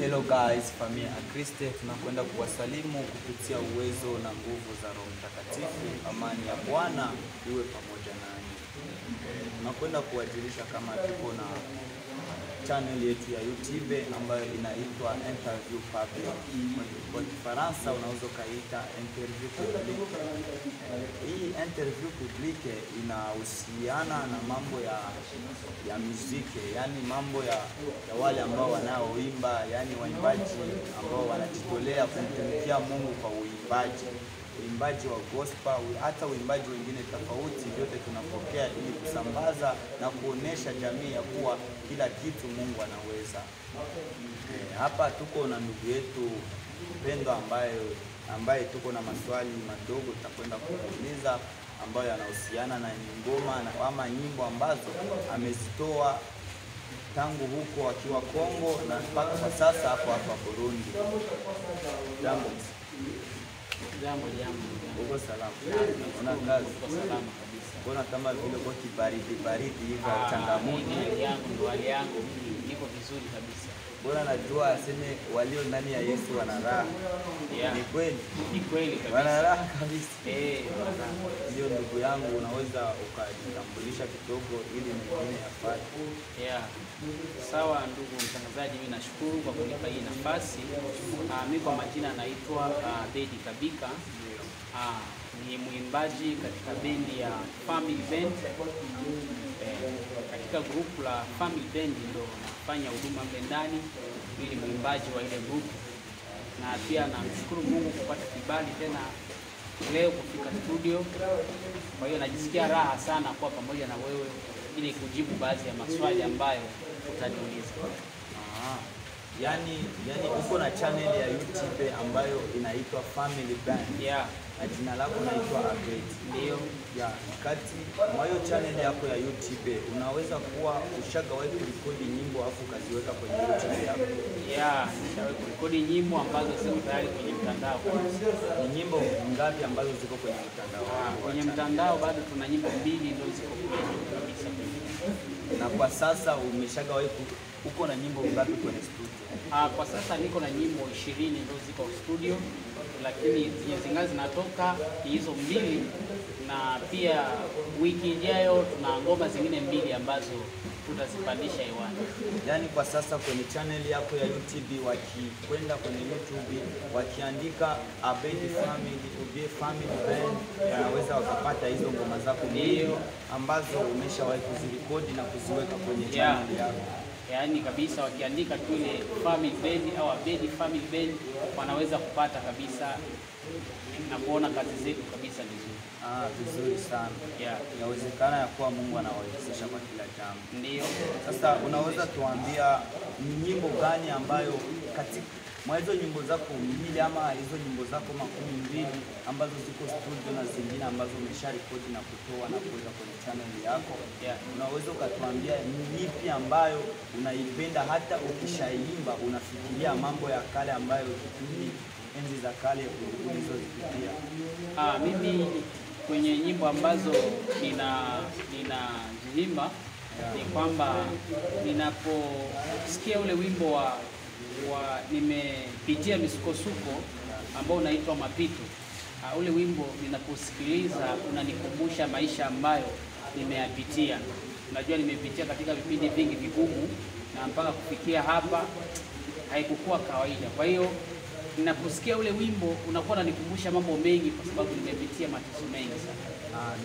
Hello guys, familia Akriste, tunakwenda kuwasalimu kupitia uwezo na nguvu za Roho Mtakatifu. Amani ya Bwana iwe pamoja nanyi. Tunakwenda kuwajulisha kama tuko na channel yetu ya YouTube ambayo inaitwa Interview Public. Kwa Kifaransa unaweza kaita Interview Publique. Hii Interview Publique inahusiana na mambo ya muziki, yani mambo ya wale ambao wanaoimba, yani waimbaji ambao wanajitolea kumtumikia Mungu kwa uimbaji. Uimbaji wa gospel, hata uimbaji wengine tofauti, vyote tunapokea ili kusambaza na kuonesha jamii ya kuwa kila kitu Mungu anaweza. Hapa tuko na ndugu yetu mpendwa ambaye tuko na maswali madogo tutakwenda kumuuliza ambayo yanahusiana na ngoma na ama nyimbo ambazo amezitoa tangu huko akiwa Kongo na mpaka kwa sasa hapo hapa Burundi. Jambo. Jambo jambo. Uko salama? Una kazi? Uko salama kabisa. Mbona kama vile uko kibaridi baridi hivi changamoto? Hali yangu ndo hali yangu, niko vizuri kabisa. Mbona najua aseme walio ndani ya Yesu wana raha. Yeah. Ni kweli? Ni kweli kabisa. Wana raha kabisa. Wana raha. Ndio ndugu yangu, unaweza ukajitambulisha kidogo ili mwingine apate. Yeah. Sawa ndugu mtangazaji, mimi nashukuru kwa kunipa hii nafasi. Mimi kwa majina naitwa Abedi Kabika. Ni mwimbaji katika bendi ya Family Band. Katika grupu la Family Band ndo nafanya huduma mle ndani, mimi ni mwimbaji wa ile grupu. Na pia namshukuru Mungu kupata kibali tena leo kufika studio. Kwa hiyo najisikia raha sana kuwa pamoja na wewe ili kujibu baadhi ya maswali ambayo utaniuliza. Yani uko na channel ya YouTube ambayo inaitwa Family Band. Yeah. Na jina lako naitwa Abedi. Ndio. Yeah, kati mwa hiyo channel yako ya YouTube unaweza kuwa ushagawahi kurekodi nyimbo afu ukaziweka kwenye YouTube yako? Yeah, nishawahi kurekodi nyimbo ambazo ziko tayari kwenye mtandao. Ni nyimbo ngapi ambazo ziko kwenye mtandao? Kwenye mtandao bado tuna nyimbo mbili ndio ziko kule kabisa. Na kwa sasa umeshagawahi uko na nyimbo ngapi kwenye studio? Kwa sasa niko na nyimbo 20 ndio ziko studio, lakini zenye zingazi zinatoka ni hizo mbili, na pia wiki ijayo tuna ngoma zingine mbili ambazo tutazipandisha hewani. Yani kwa sasa kwenye channel yako ya YouTube, wakikwenda kwenye YouTube wakiandika Abedi Family, Obie Family Band, wanaweza wakapata hizo ngoma zako mbili ambazo umeshawahi kuzirekodi na kuziweka kwenye channel yako. Yaani kabisa wakiandika tu ile Family Band au Abedi Family Band wanaweza kupata kabisa na kuona kazi zetu kabisa vizuri. Vizuri sana. Yeah. Inawezekana ya kuwa Mungu anawawezesha kwa kila jambo. Ndio. Sasa unaweza tuambia ni nyimbo gani ambayo katika mwa hizo nyimbo zako mbili ama hizo nyimbo zako 20 ambazo ziko studio na zingine ambazo umesharekodi na kutoa na kuweka kwenye channel yako? Yeah. Unaweza ukatuambia ni ipi ambayo unaipenda hata ukishaimba unafikiria mambo ya kale ambayo kipindi enzi za kale ulizozipitia? Mimi kwenye nyimbo ambazo ninaziimba ni kwamba ninaposikia ule wimbo wa nimepitia misukosuko ambao unaitwa Mapito. Ule wimbo ninaposikiliza unanikumbusha maisha ambayo nimeyapitia. Unajua nimepitia katika vipindi vingi vigumu na mpaka kufikia hapa haikukuwa kawaida. Kwa hiyo ninaposikia ule wimbo unakuwa unanikumbusha mambo mengi kwa sababu nimepitia mateso mengi sana.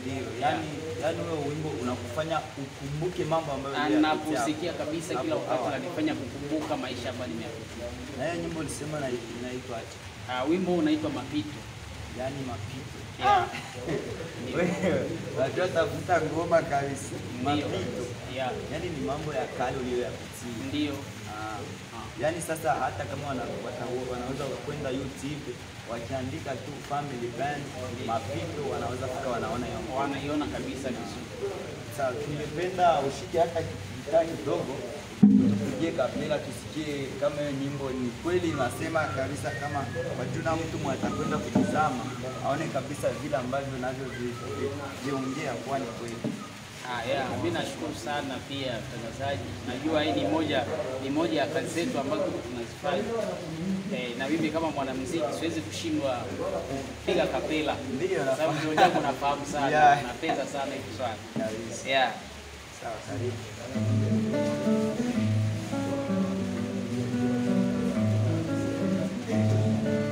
Ndio. Yani ule wimbo unakufanya ukumbuke mambo ambayo uliyapitia. Naposikia kabisa kila wakati unanifanya kukumbuka maisha ambayo nimeyapitia. Na hiyo nyimbo ulisema inaitwa aje? Wimbo unaitwa Mapito. Yani Mapito. Yeah. Wewe unajua tafuta ngoma kabisa. Mapito. Yeah. Yani ni mambo ya kale uliyoyapitia. Ndio. Yani sasa hata kama wanaweza kwenda YouTube wakiandika tu Family Band Mapito wanaweza fika wanaona hiyo ngoma. Wanaiona kabisa vizuri. Sasa tungependa ushike hata gitaa kidogo tupige kapela tusikie kama hiyo nyimbo ni kweli inasema kabisa, kama wajuna mtu mwatakwenda kutazama aone kabisa vile ambavyo navyo viongea kwa ni kweli. Mimi nashukuru sana pia mtangazaji. Najua hii ni moja ya kazi zetu ambazo tunazifanya. Na mimi kama mwanamuziki siwezi kushindwa kupiga kapela. Ndio, sababu ndio jambo nafahamu sana, napenda sana hili swala. Yeah. Sawa, karibu.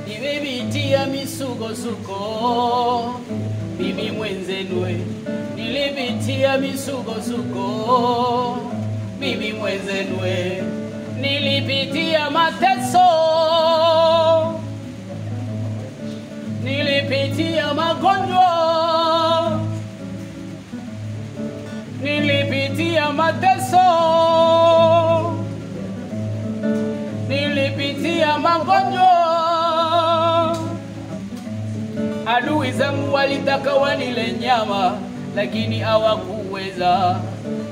Nimepitia misukosuko mimi mwenzenwe, nilipitia misukosuko mimi mwenzenwe, nilipitia mateso, nilipitia magonjwa, nilipitia mateso, nilipitia magonjwa. Adui zangu walitaka wanile nyama, lakini hawakuweza.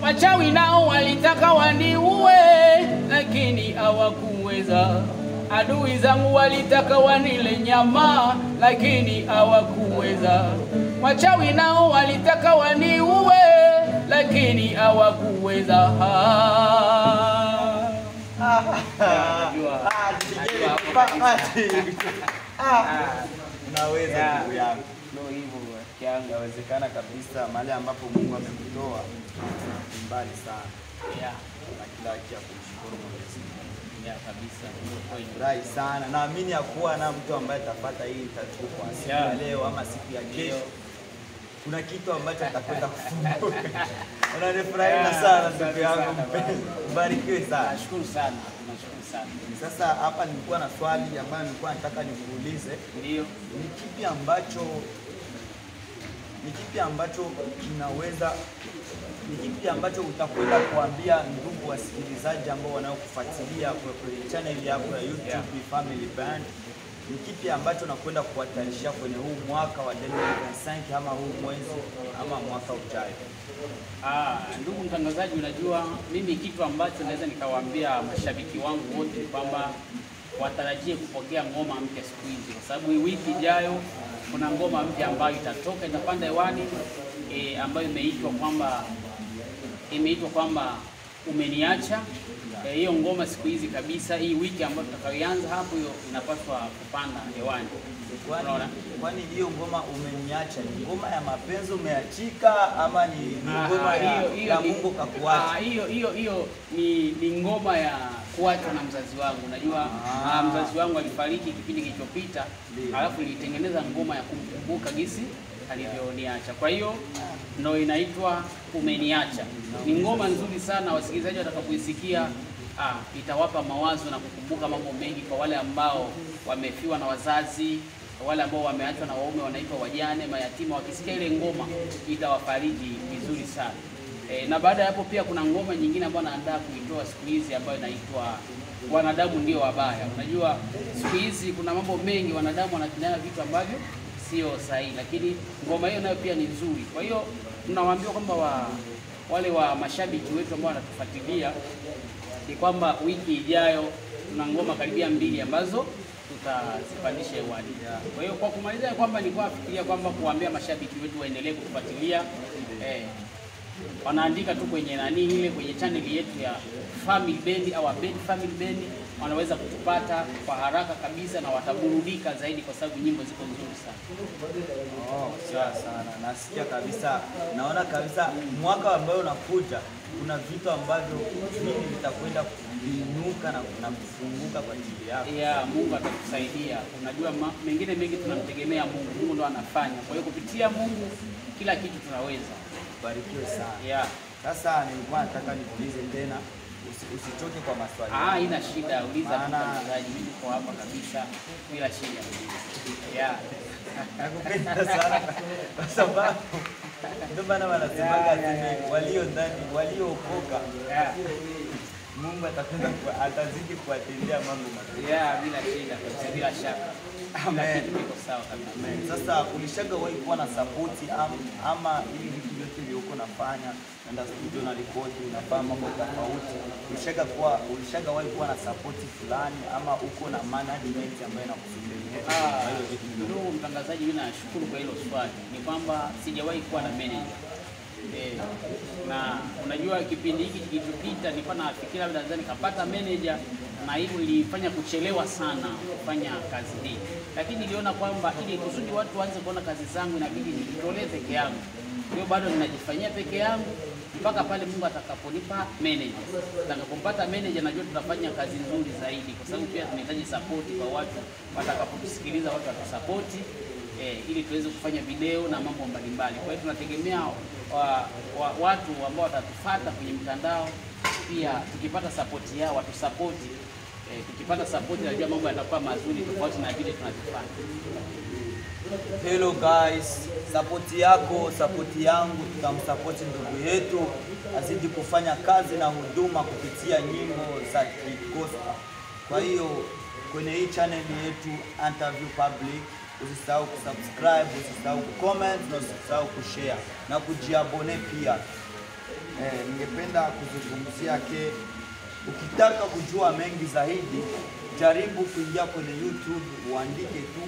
Wachawi nao walitaka waniue, lakini hawakuweza. Adui zangu walitaka wanile nyama, lakini hawakuweza. Wachawi nao walitaka waniue, lakini hawakuweza. Unaweza ndugu yangu. Ndio hivyo rafiki yangu. Inawezekana kabisa mahali ambapo Mungu amekutoa ni mbali sana. Na kila haki ya kumshukuru Mwenyezi Mungu. Kabisa. Furahi sana. Naamini ya kuwa na mtu ambaye atapata hii interview kwa siku ya leo ama siku ya kesho, kuna kitu ambacho atakwenda kufunguka. Unanifurahisha sana ndugu yangu mpenzi. Ubarikiwe sana. Nashukuru sana. Nashukuru sana. Sasa hapa nilikuwa na swali ambayo nilikuwa nataka nikuulize. Ndio. Ni kipi ambacho kinaweza, ni kipi ambacho utakwenda kuambia ndugu wasikilizaji ambao wanaokufuatilia kwenye channel yako ya YouTube Family Band? Ni kipi ambacho nakwenda kuwatarishia kwenye huu mwaka wa 2025 ama huu mwezi ama mwaka ujayo? Ndugu mtangazaji, unajua mimi kitu ambacho naweza nikawaambia mashabiki wangu wote ni kwamba watarajie kupokea ngoma mpya siku hizi, kwa sababu wiki ijayo kuna ngoma mpya ambayo itatoka, itapanda hewani, ambayo imeitwa kwamba Umeniacha. Hiyo ngoma siku hizi kabisa, hii wiki ambayo tutakayoanza hapo, hiyo inapaswa kupanda hewani. Kwani hiyo ngoma Umeniacha ni ngoma ya mapenzi umeachika ama ni ngoma ya Mungu kakuacha? Hiyo ni ngoma ya kuachwa na mzazi wangu. Unajua mzazi wangu alifariki kipindi kilichopita, alafu nilitengeneza ngoma ya kumkumbuka gisi alivyoniacha. Kwa hiyo ndio inaitwa Umeniacha. Ni ngoma nzuri sana, wasikilizaji watakapoisikia itawapa mawazo na kukumbuka mambo mengi, kwa wale ambao wamefiwa na wazazi, wale ambao wameachwa na waume wanaitwa wajane, mayatima. Wakisikia ile ngoma itawafariji vizuri sana. Na baada ya hapo pia kuna ngoma nyingine ambayo naandaa kuitoa siku hizi ambayo inaitwa Wanadamu Ndio Wabaya. Unajua siku hizi kuna mambo mengi, wanadamu wanatendana vitu ambavyo sio sahihi, lakini ngoma hiyo nayo pia ni nzuri. Kwa hiyo tunawaambia kwamba wale wa mashabiki wetu ambao wanatufuatilia ni kwamba wiki ijayo tuna ngoma karibia 2 ambazo tutazipandisha hewani. Kwa hiyo kwa kumalizia kwamba nilikuwa nafikiria kwamba kuambia mashabiki wetu waendelee kutufuatilia. Wanaandika tu kwenye nani ile kwenye channel yetu ya Family Band au Band Family Band, wanaweza kutupata kwa haraka kabisa na wataburudika zaidi kwa sababu nyimbo ziko nzuri sana. Sawa sana. Nasikia kabisa, naona kabisa mwaka ambao unakuja kuna vitu ambavyo mimi nitakwenda kuinuka na kufunguka kwa ajili yako. Mungu atakusaidia. Unajua mengine mengi tunamtegemea Mungu. Mungu ndo anafanya. Kwa hiyo kupitia Mungu kila kitu tunaweza. Barikiwe sana. Sasa nilikuwa nataka nikuulize tena, usichoke kwa maswali. Haina shida, uliza mtangazaji, mimi niko hapa kabisa bila shida. Nakupenda sana kwa sababu ndio maana wanasemaga ati walio ndani waliookoka Mungu atakwenda atazidi kuwatendea mambo mazuri. Bila shida kabisa, bila shaka. Amen. Niko sawa kabisa. Sasa ulishagawahi kuwa na support ama hivi vitu vyote ulioko nafanya, naenda studio na rekodi, unafanya mambo tofauti, ulishagawahi kuwa na support fulani ama uko na management ambayo inakusaidia? Ndugu mtangazaji, mimi nashukuru kwa hilo swali. Ni kwamba sijawahi kuwa na manager. Na unajua kipindi hiki kilichopita nilikuwa nafikiria labda naweza nikapata manager, na hivyo ilifanya kuchelewa sana kufanya kazi hii, lakini niliona kwamba ili kusudi watu waanze kuona kazi zangu inabidi nijitolee peke yangu. Kwa hiyo bado ninajifanyia peke yangu mpaka pale Mungu atakaponipa manager. Atakapompata manager, najua tutafanya kazi nzuri zaidi, kwa sababu pia tunahitaji support kwa watu, watakapotusikiliza watu watusapoti ili tuweze kufanya video na mambo mbalimbali. Kwa hiyo tunategemea watu ambao watatufuata kwenye mtandao, pia tukipata support yao watusapoti. Tukipata support najua mambo yatakuwa mazuri tofauti na vile tunavyofanya. Hello guys, support yako, support yangu, tutamsupport ndugu yetu azidi kufanya kazi na huduma kupitia nyimbo za kigospel. Kwa hiyo kwenye hii channel yetu Interview Public, usisahau kusubscribe, usisahau kucomment na usisahau kushare na kujiabone pia. Ningependa kuzungumzia ukitaka kujua mengi zaidi, jaribu kuingia kwenye YouTube uandike tu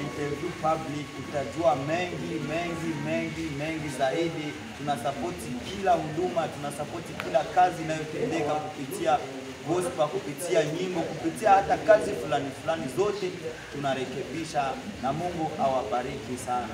Interview Public, utajua mengi mengi mengi mengi zaidi. Tunasapoti kila huduma, tunasapoti kila kazi inayotendeka kupitia gospel, kupitia nyimbo, kupitia hata kazi fulani fulani, zote tunarekebisha, na Mungu awabariki sana.